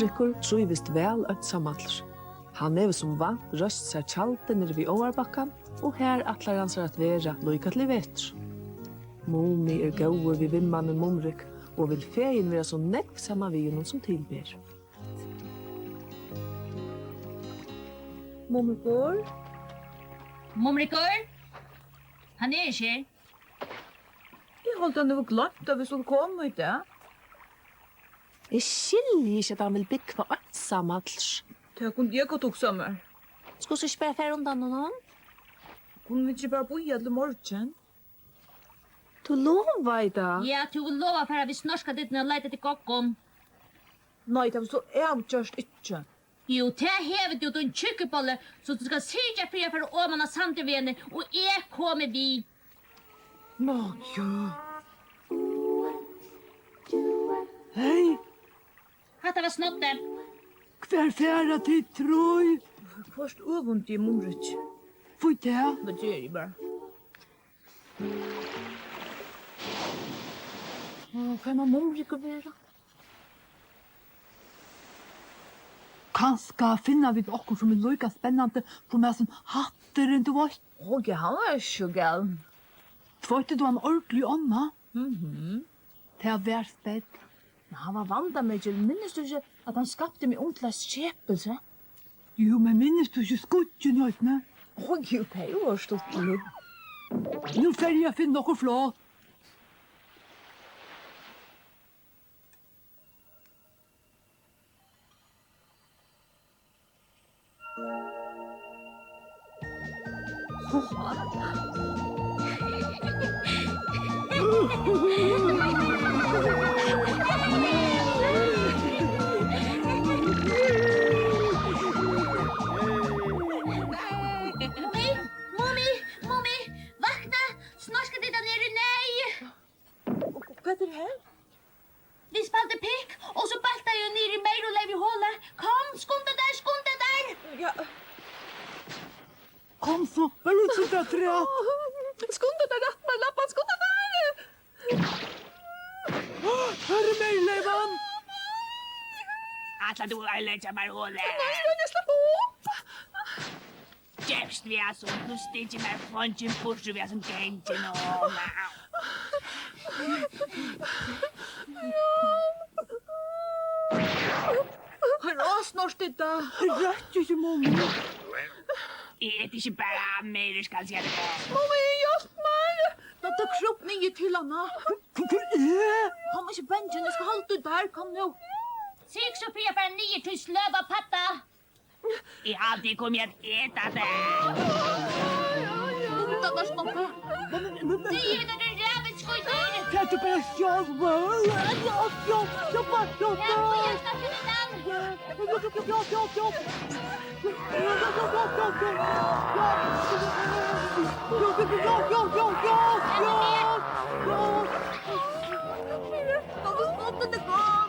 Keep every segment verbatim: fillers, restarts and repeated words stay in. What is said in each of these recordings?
Mumrikur trívist væl einsamallur. Hann hevur sum vant reist sær tjaldið niðri við áarbakkan, og har ætlar hann sær at vera líka til vetur. Mumi er góður við vinmannin Mumrik og vil fegin vera so nógv saman við honum, sum til ber. Mumrikur? Mumrikur? Hann er ikki her. Eg haldi, hann hevur gloymt, at vit skuldu koma í dag. Eg skilji ikki, at hann vil búgva einsamallur. Tað kundi eg gott hugsað mær. Skulu vit ikki bara fara undan honum? Kunnu vit ikki bara bíða til í morgin? Tú lovaði tað. Ja, tú hevur lovað at fara við Snorkadýrnum at leita eftir goggum. Nei, tað vil so avgjørt ikki. Jú, tað hevur tú, tín tjúkkubolli, so tú skalt syrgja fyri at fara oman á Sandavegnum, og eg komi við. Ná, ja. Hey! Hatta var Snoddi. Hvar fara tit trý? Hvørt øvundi Mumrik. Hví tað? Tað geri eg bara. Ó, hvar man Mumrikur vera? Kanska finna vit okkurt, sum er líka spennandi sum hasin hatturin, tú veitst. Ó, ja, hann var ikki so galin. Tveitti tú hann ordiliga í ánna? Mhm. Tað var spell. Men hann var vandamikil. Minnist tú ikki, at hann skapti meg um til eitt skepilsi? Jú, men minnist tú ikki skuggin eisini? Ó, jú, tey vóru stuttlig. Nú fari eg at finna okkurt flott. Mumi, Mumi, Mumi, vakna! Snorkadýrið er í neyð! Hvat er hent? Vit spældu pikk, og so bóltaði eg niður í meyruleyvið í holi. Kom, skunda tær, skunda tær! Ja. Kom so, vel ikki so afturat. Skunda tær, rætt mær labban, skunda tær! Har er meyruleyvan! Ætlar tú at oyðileggja mær holið? Nei, Ronja, slapp av. Gevst við hasum, tú stikir mær fongin burtur við hasum ganginum. Hurra, Snorkadýrið. Rætt ikki, Mumi. Eg eti ikki bara meyrur, skal eg siga tær. Mumi, hjálp mær. Ná, tá krúp niður til hana. Hví, hví eg? Kom, ikki bangin, eg skal halda í tær, kom nú. Sig Sofia, far niður, tú sløva padda. Eg haldi, eg komi at eta teg. Undan tær, Snoddi. Niður við tær, tú rævins skítur. Tað er bara sjálv. Hjálp, hjálp, hjálp, hjálp. Her, bíða, snakka við hann. Hjálp, hjálp, hjálp, hjálp. Hjálp, hjálp, hjálp, hjálp. Kom, Snoddi, kom.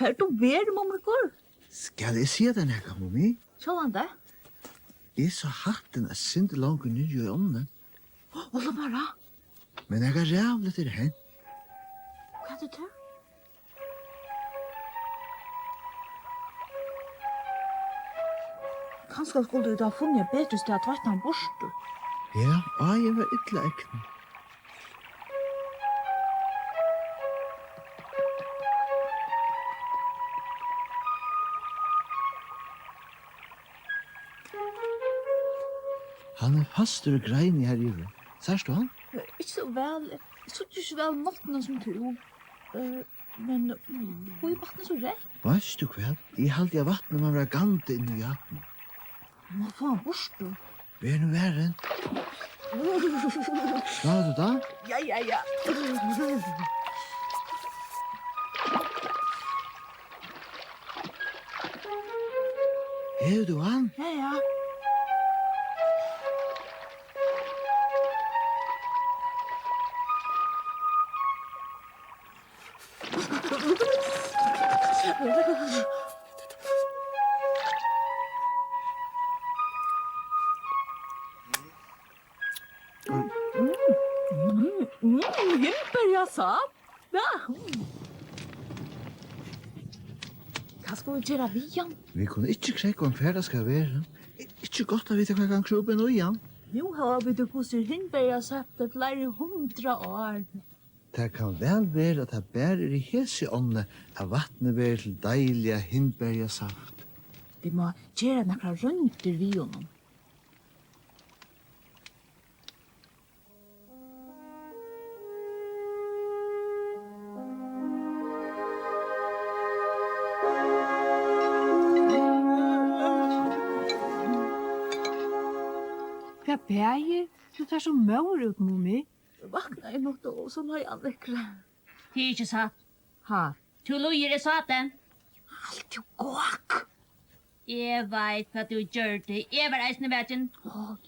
Hvar tú verður, Mumrikur? Skal eg siga tær nakað, Mumi? Sjálvandi. Eg sá hattin eitt sindur longur niðri í ánni. Ólavara! Men nakað ræðuligt er hent. Hvat er tað? Kanska skuldu vit hava funnið eitt betri stað at tveitta hann burtur. Ja, áðrenn eg var illa egnu. Hann er fastur í greini har yviri. Sært tú hann? Ikki so væl. Eg síggi ikki væl um náttina sum tú. Eh, men, mm, hví er vatnið so reytt? Veitst tú hvat? Eg haldi, at vatnið má vera gandað inni í hattinum. Má fáa hann burtur. Ver nú varin. Klárar tú tað? Ja, ja, ja. Hevur tú hann? Ja, ja. Mm, mm, mm, hindberjasaft. Ja. Mm. Hvat skulu vit gera við hann? Vit kunnu ikki krógva hann, hvar tað skal vera. I-, ikki gott at vita, hvat kann krúpa inn í hann. Nú hava vit í hvussu er hindberjasaft í fleiri hundrað ár. Tað kann væl vera, at tað bara er í hesi ánni, at vatnið verður til deiliga hindberjasaft. Vit mugu gera nakrar royndir við honum. Hvat bagir? Tú sært so móður út, Mumi. Eg vaknaði í nátt, og so lá eg á veðri. Tað er ikki satt. Ha? Tú lýgur, eg sá tað. Halt tú gák. Eg veit, hvat tú gjørdi. Eg var eisini vakin. Áh.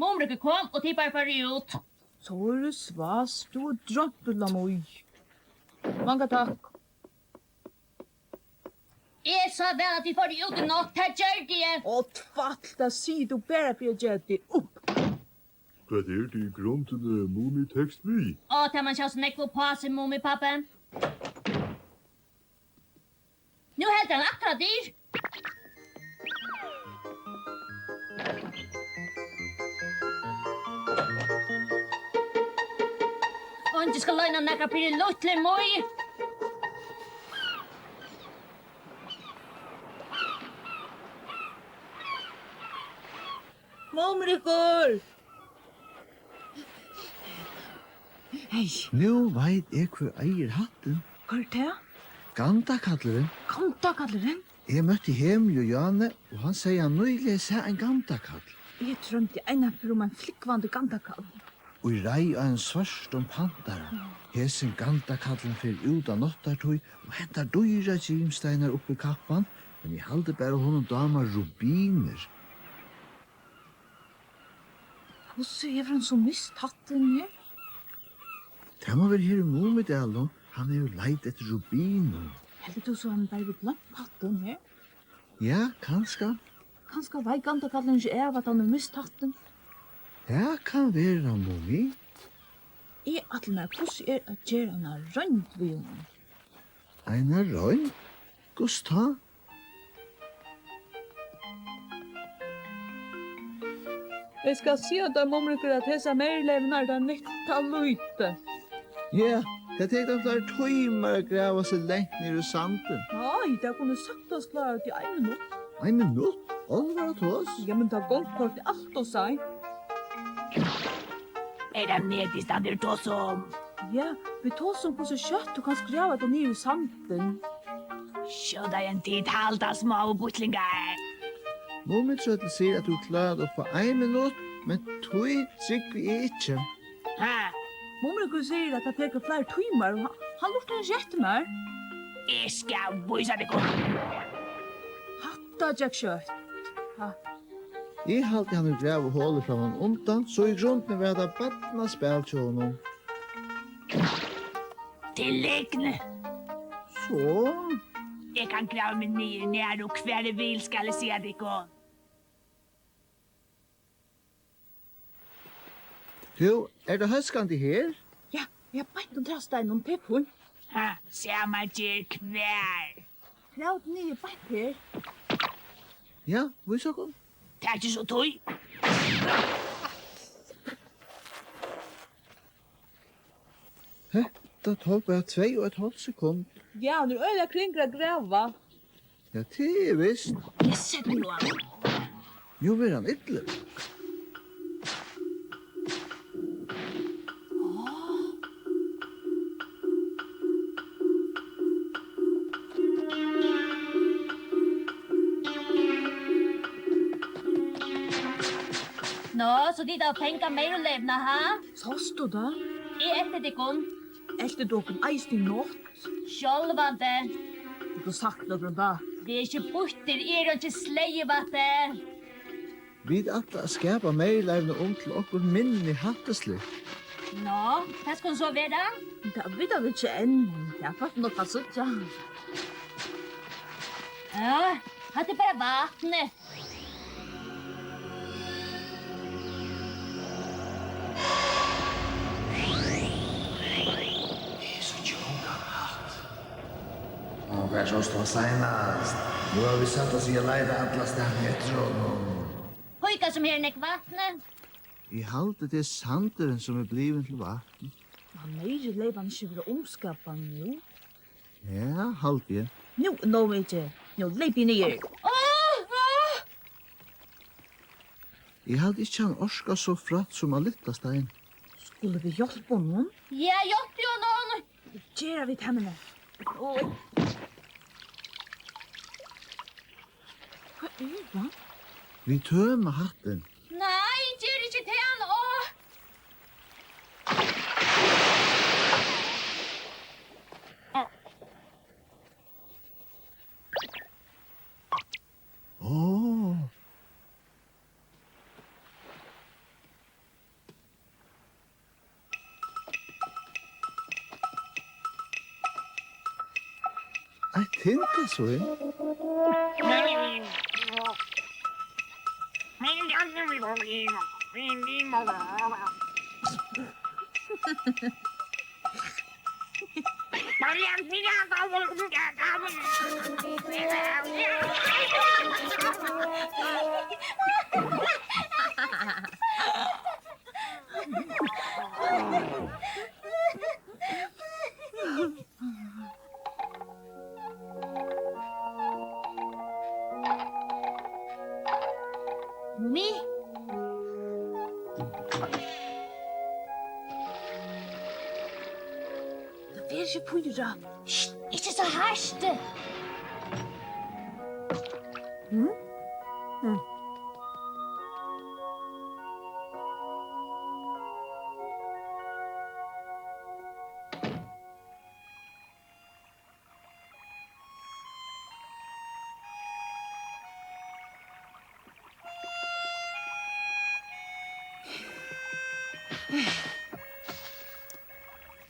Mumrikur kom, og tit báðir fóru út. Sovorðið svass, tú er droymt, lítla Mý. Manga takk. Eg sá væl, at tit fóru út í nátt. Tað gjørdi eg. Áh, tvætl, tað sigur tú bara fyri at gera teg upp. Hvat er tað í grundini Mumi tekst við? Áh, tað man sjá so nógv upp á seg, Mumipápi. Nú heldur hann akkurát dyr. Eingin skal loyna nakað fyri lítlu Mý. Mumrikur! Hey. Nú veit eg, hvør eigur hattin. Hvør er tað? Gandakallurin. Gandakallurin? Eg møtti Hemi og Jane, og hann segði, hann nýliga sá ein gandakall. Eg droymdi einaferð um ein flúgvandi gandakall. Og eg reið á ein svørtum pantara. Hesin gandakallurin fer út á náttartíð og hentar dýrar gimsteinar upp í kappan, men eg haldi bara, honum dámar rubinir. Hvussu hevur hann so mist hattin her? Tað má vera her í Mumidalinum. Hann hevur leitað eftir rubinum. Heldur tú so, hann bara hevur gloymt hattin her? Ja, kanska. Kanska veit gandakallurin ikki av, at hann hevur mist hattin. Tað kann vera, Mumi. Eg ætli mær, hvussu er at gera eina roynd við honum. Eina roynd? Hvussu tá? Eg skal siga tær, Mumrikur, at hesar meyruleyvurnar, tær nytta lítið. Ja, tað tekur teimum fleiri tímar at grava seg langt niður í sandin. Nei, tær kunnu saktans klára tað í ein minutt. Ein minutt? Álvara tos? Ja, men tá gongur kortið alt ov seint. Er tað meg, tit standa og tosa um? Ja, vit tosa um, hvussu skjótt tú kanst grava teg niður í sandin. Sjáldan tit halda, smáu býttlingar. Mumitrøllið sigur, at tú klárar tað upp á ein minutt, men tí trúgvi eg ikki. Ha? Mumrikur sigur, at tað tekur fleiri tímar, og hann, hann lurtar ikki eftir mær. Eg skal vísa tykkum. Hatta gekk skjótt. Ha. Eg haldi, hann hevur gravið holið framman undan, so í grundini var hetta barnaspæl hjá honum. Til lygn! So? Eg kann grava meg niður nær og hvar eg vil, skal eg siga tykkum. Tú, er tað hóskandi her? Ja, ja, beint undir steininum, tað er fínt. Ha, sama ger hvar. Grav niður beint her. Ja, vís okkum. Takið so tíð. Hetta tók bara tvey og eitt hálvt sekund. Ja, hann er øgiliga kringur at grava. Ja, tað er vist. Eg seti nú hann. Nú verður hann illur. Ja, so tit hava fangað meyruleyvuna, ha? Sást tú tað? Eg elti tykkum. Elti tú okkum eisini í nátt? Sjálvandi. Tú kundi sagt nøkrum tað. Vit eru ikki býttir, eg eri einki slegið, vatn. Vit ætla at skapa meyruleyvuna um til okkurt minni hættisligt. Nå, hvat skal hon so vera? Tað vita vit ikki enn. Tað fært tú nokk at síggja. Ja, hatta er bara vatnið. Eg síggi ongan hatt. Og hvar sást tú hann seinast? Nú hava vit sett okkum í at leita allastaðni eftir honum. Píka sum her er nógv vatn. Eg haldi, tað er sandurin, sum er blivin til vatn. Man meyruleyvan ikki vera umskapað nú? Ja, haldi eg. Nú er nóg mikið. Nú leypi eg niður. Áh, áh! Eg haldi ikki, hann orkar so frægt sum ein lítla stein. Skulu vit hjálpa honum? Ja, hjálpið honum! Gera vit, Hemmi? Oj. Hvat er tað? Vit tøma hattin. Nei, ger ikki tað, áh! Áh. Eitt tindasvín. Mumi? Tað fer ikki at píra. Hist, ikki so hart. Hm? Hm.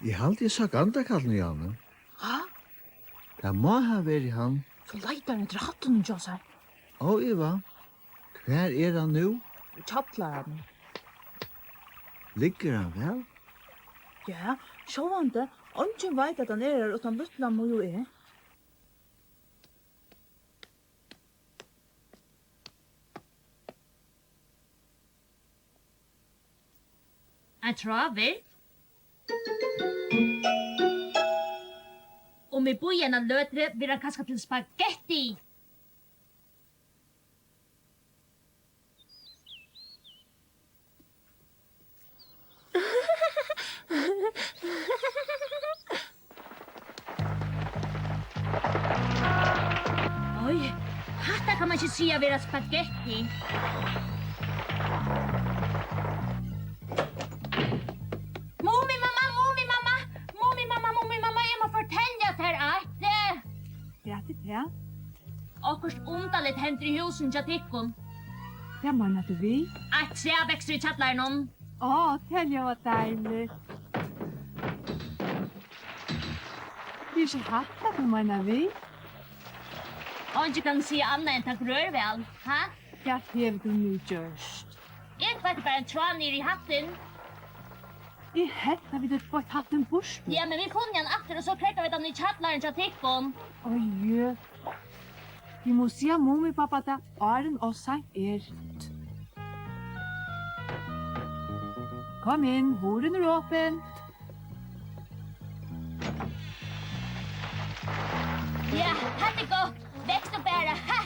Eg haldi, eg sá gandakallin í áðni. Ha? Tað má hava verið hann. Sum leitar eftir hattinum hjá sær. Óivað. Hvar er hann nú? Í kjallaranum. Liggur hann væl? Ja, sjálvandi. Eingin veit, at hann er har, uttan lítla Mý og eg. Ein tráður. Um eg bíði eina løtu, verður hann kanska til spagetti. Oj, hatta kann man ikki siga vera spagetti. Mumimamma, Mumimamma, Mumimamma, Mumimamma, eg má fortelja tær eitt. Hvat er tað? Okkurt undarligt hendir í húsinum hjá tykkum. Hvat meinar tú við? Eitt træ veksur í kjallaranum. Á, tað ljóðar deiligt. Tað er ikki hatta, tú meinar við? Eingin kann siga annað enn tað grør væl, ha? Hvat hevur tú nú gjørt? Eg tveitti bara ein tráð niður í hattin. Eg helt, at vit høvdu tveitt hattin burtur. Ja, men vit funnu hann aftur, og so krógvaðu vit hann í kjallaran hjá tykkum. Oj, eg má siga Mumipápa tað, áðrenn ov seint er. Kom inn, hurðin er opin. Ja, hatta er gott. Veks tú bara, ha!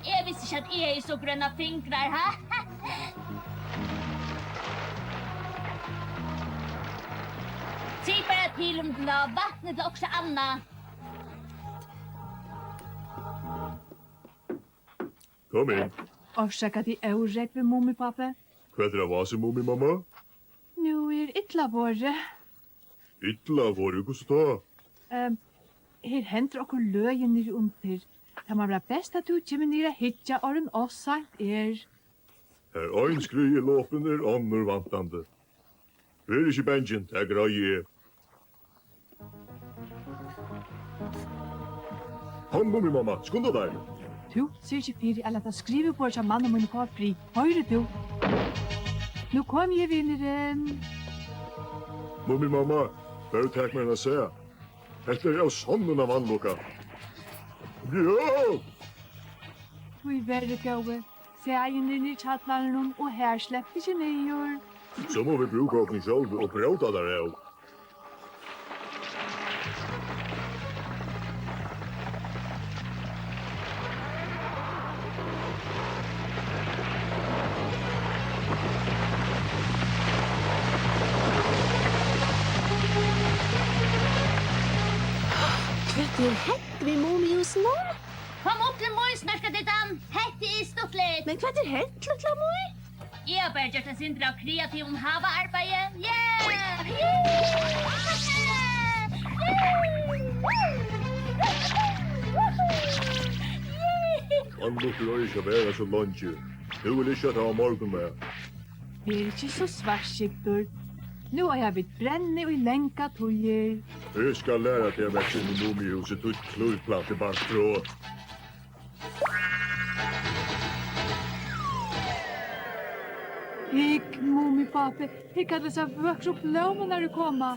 Eg visti ikki, at eg hevði so grønar fingrar, ha! Sig bara til, um tú vilt hava vatn ella okkurt annað. Kom inn. Orsaka teg órógvi, Mumipápi. Hvat er á vási, Mumimamma? Nú er illa vorðið. Illa vorðið, hvussu tá? Ehm, her hendir okkurt løgið niðri undir. Tað má vera best, at tú kemur niður at hyggja, áðrenn ov seint er. Har ein skriða er lopin, er onnur væntandi. Ver ikki bangin, tað greiði eg. Kom, Mumimamma, skunda tær. Tú syrgir fyri at lata skriviborðið hjá manni mínum fáa frið, hoyrir tú? Nú komi eg, vinurin. Mumimamma, bara tak mær eina sag. Hetta er av sonnum ein vanlukka. Ja! Tíverri, góði. Sagin er niðri í kjallaranum, og har slepst ikki niður. So mugu vit brúka okkum sjálv og bróta tær av. Hvat er hent við Mumihúsinum? Kom upp til mín, Snorkadiddan. Hetta er stuttligt. Men hvat er hent, lítla Mý? Eg havi bara gjørt eitt sindur av kreativum havaarbeiði. Yeah! Hann luktir ikki at vera so leingi. Nú vil ikki at hava morgunmat. Ver ikki so svartskygdur. Nú eiga vit brenni í langa tíðir. Eg skal læra teg at vaksa inn í Mumihúsið, títt klívplantubarstrá. Hygg, Mumipápi, hygg, allar hesar vøkru blómurnar eru koma.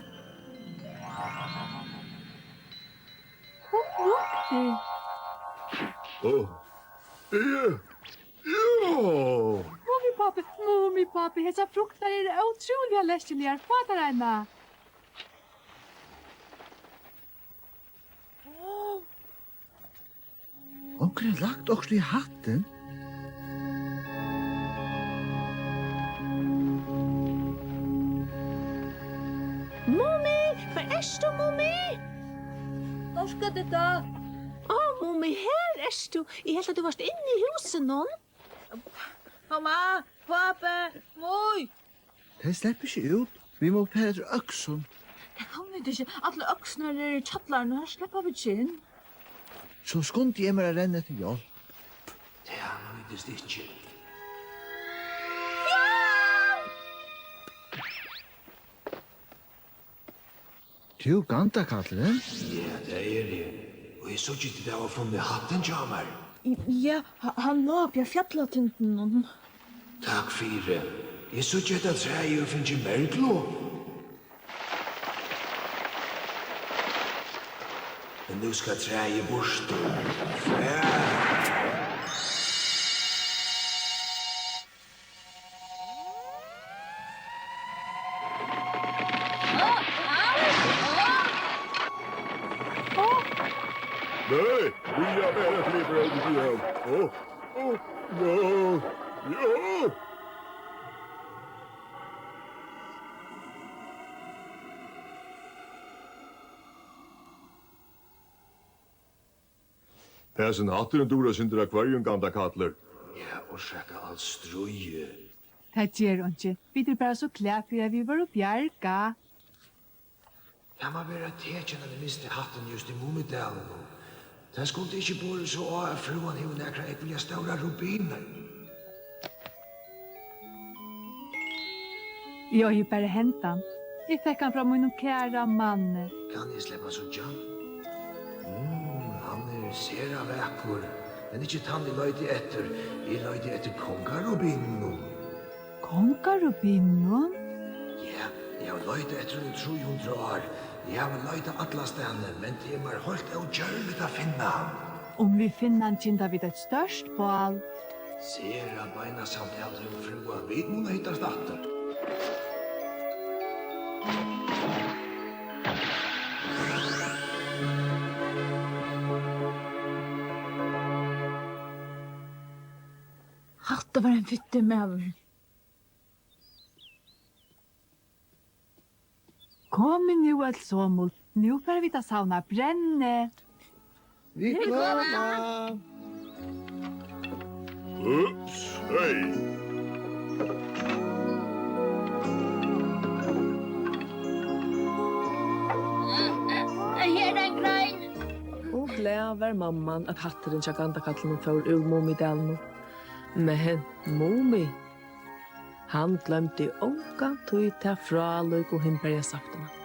Og fruktir. Ó, eg, ja! Mumipápi, Mumipápi, hesar fruktir eru ótrúliga leskiligar. Fá tær eina. Onkur hevur lagt okkurt í hattin. Mumi, hvar ert tú, Mumi? Snorkadidda. Á, Mumi, her ert tú. Eg helt, at tú vart inni í húsinum. Mamma, pápi, Mý. Tey sleppa ikki út. Vit mugu fara eftir øksum. Tað kunnu vit ikki. Allar øksurnar eru í kjallaranum, har sleppa vit ikki inn. So skundi eg mær at renna eftir hjálp. Tað nýtist ikki. Tú, Gandakallurin? Ja, tað eri eg. Og eg síggi, tit hava funnið hattin hjá mær. Ja, ha-, hann lá uppi á fjallatindunum. Takk fyri. Eg síggi, hetta træið hevur fingið merglu. Men nú skal træið burtur. Far. Nei, vit hava bara flippur av tí her. Ó, ó, ja, ja. Hasin hatturin dugir eitt sindur av hvørjum, Gandakallur. Ja, orsaka alt stríðið. Tað ger einki. Vit eru bara so glað fyri, at vit vóru bjargað. Tað má vera tekin, at eg misti hattin júst í Mumidalinum. Tað skuldi ikki borið so á, at frúan hevur nakrar ógvuliga stórar rubinir. Eg eigi bara hendan. Eg fekk hann frá mínum kæra manni. Kann eg sleppa at síggja hann? Mm, hann er sera vakur, men ikki tann eg leiti eftir. Eg leiti eftir kongarubininum. Kongarubininum? Ja, eg havi leitað eftir honum í trý hundrað ár. Eg havi leitað allastaðni, men tað er mær heilt ógjørligt at finna hann. Um vit finna hann, kynda vit eitt stórt bál. Sera beinasamt av tær, frúa. Vit munnu hittast aftur. Hatta var ein fittur maður. Komið nú, øll somul. Nú fara vit at savna brenni. Vit koma. Ups, hey. Og glað var mamman, at hatturin hjá Gandakallinum fór úr Mumidalinum. Men Mumi, hann gloymdi ongantíð ta frálíku hindberjasaftina.